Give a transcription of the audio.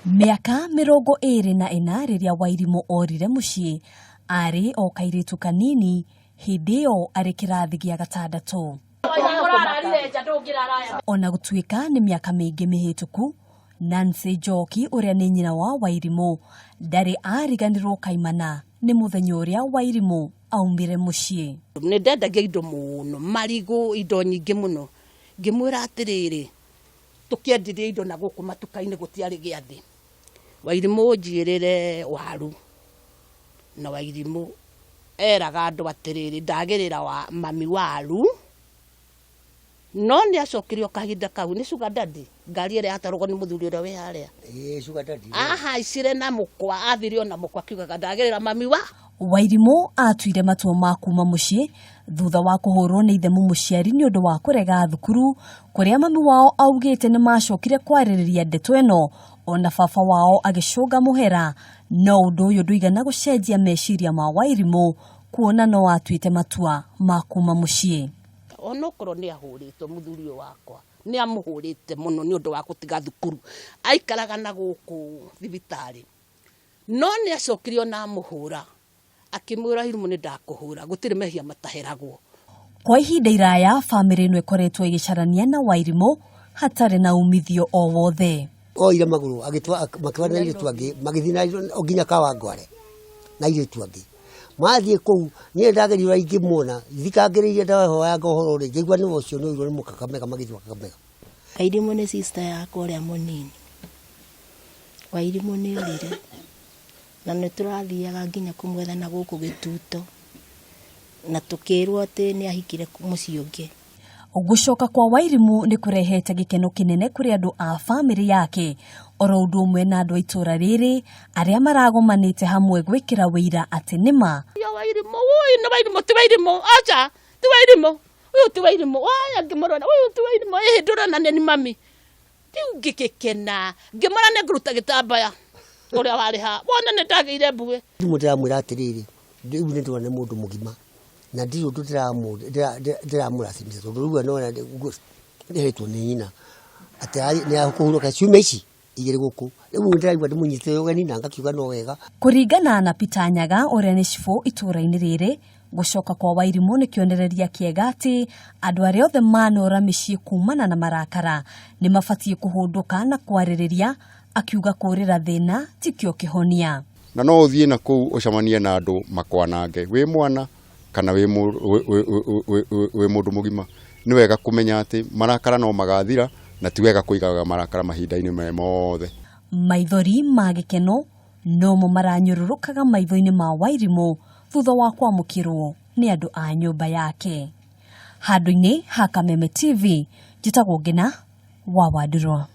Mĩaka 24 rĩrĩa Wairimũ orire mũciĩ, arĩ o kairĩtu kanini, hĩndĩ ĩyo arĩ kĩrathi gĩa gatandatũ. Ona gũtuĩka nĩ mĩaka mĩingĩ mĩhĩtũku, Nancy Njoki ũrĩa nĩ nyina wa Wairimũ ndarĩ ariganĩrwo kaimana nĩ mũthenya ũrĩa Wairimũ aumire mũciĩ. Nĩ ndendagia indo mũno, marigũ, indo nyingĩ mũno. Ngĩmwĩra atĩrĩrĩ, tũkĩendirie indo na gũkũ matuka-inĩ gũtiarĩ gĩathĩ. Wairimũ ũnjiyĩrĩre waru. Na Wairimũ eraga andũ atĩrĩrĩ, ndagĩrĩra wa mami waru. No nĩ acokire o kahinda kau, nĩ sugar daddy, ngari ĩrĩa yatwaragwo nĩ mũthuri ũrĩa wĩ harĩa. Ĩĩ, sugar daddy. Ahaicire na mũkwa, athire o na mũkwa akiugaga ndagĩrĩra mami wa. Wairimũ atuire matua ma kuma mũciĩ thutha wa kũhũrwo nĩ ithe mũmũciari nĩ ũndũ wa kũrega thukuru kũrĩa mami wao augĩte nĩ macokire kwarĩrĩria ndeto ĩno ona baba wao agĩcũnga mũhera no ũndũ ũyũ ndũigana gũcenjia meciria ma Wairimũ kuona no atuĩte matua ma kuma mũciĩ. Onokorwo nĩ ahũrĩtwo mũthuri ũyũ wakwa nĩ amũhũrĩte mũno nĩ ũndũ wa gũtiga thukuru, aikaraga na gũkũ thibitarĩ. No nĩ acokire ona amũhũra, akĩmwĩra Irimũ nĩ ndakũhũra, gũtirĩ mehia mataheragwo. Kwa ihinda iraya bamĩrĩ ĩno ĩkoretwo ĩgĩcarania na Wairimũ hatarĩ na umithio o wothe. Oire magũrũ agĩtwa makĩwa na airĩtu angĩ magĩthiĩ na o nginya Kawangware na airĩtu angĩ mathiĩ kũu niĩ ndageria ũrĩa ingĩmuona thikangĩrĩirie ndahoyanga ũhoro rĩ ngĩigua nĩwe ũcio nĩ oirwo nĩ mũkakamega magĩthiĩ Kakamega. Wairimũ nĩ sister yakwa ũrĩa mũnini. Wairimũ nĩ orire na nĩ tũrathiaga nginya kũmwetha na gũkũ gĩtuto na tũkĩrwo atĩ nĩ ahikire mũciĩ ũngĩ. Gũcoka kwa Wairimũ nĩ kũrehete gĩkeno kĩnene kũrĩ andũ a bamĩrĩ yake oro ũndũ ũmwe na andũ a itũũra rĩrĩ arĩa maragomanĩte hamwe gwĩkĩra wĩira atĩ nĩma Wairimũ, ũyũ nĩ Wairimũ, ti Wairimũ, aca, ti Wairimũ, ũyũ ti Wairimũ, aya ngĩmũrora, ũyũ ti Wairimũ, ĩhĩ ndũrona nĩ mami. Rĩu ngĩgĩkena, ngĩmwĩra nĩ ngũruta gĩtambaya ũrĩa warĩ haha, wone nĩ ndagĩire mbuĩ. Rĩmwe ndĩramwĩra atĩrĩrĩ, rĩu nĩ ndĩrona nĩ mũndũ mũgima na ndirĩ ũndũ ndĩramũracimithia tondũ rĩu we nĩwona nĩahetwo nĩ nyina atĩ nĩ akũhurũka ciumia ici igĩrĩ gũkũ. Rĩu nĩ ndĩraigua ndĩmũnyitĩte ũgeni na ngakiuga no wega. Kũringana na Peter Nyaga ũrĩa nĩ cibũ itũũra-inĩ rĩrĩ, Gũcoka kwa Wairimũ nĩ kĩonereria kĩega atĩ andũ arĩa othe manora mĩciĩ kumana na marakara nĩ mabatiĩ kũhũndũka na kwarĩrĩria, akiuga kũrĩra thĩna tikĩo kĩhonia. Na no ũthiĩ na kũu ũcemanie na andũ makwanange wĩ mwana kana wĩ mũndũ mũgima. Nĩ wega kũmenya atĩ marakara no magathira na ti wega kũigaga marakara mahinda-inĩ me mothe. Maithori ma gĩkeno nomo maranyũrũrũkaga maitho-inĩ ma Wairimũ thutha wa kwamũkĩrwo nĩ andũ a nyũmba yake. Handũ-inĩ ha Kameme TV, njĩtagwo Ngĩna wa Wandurwa.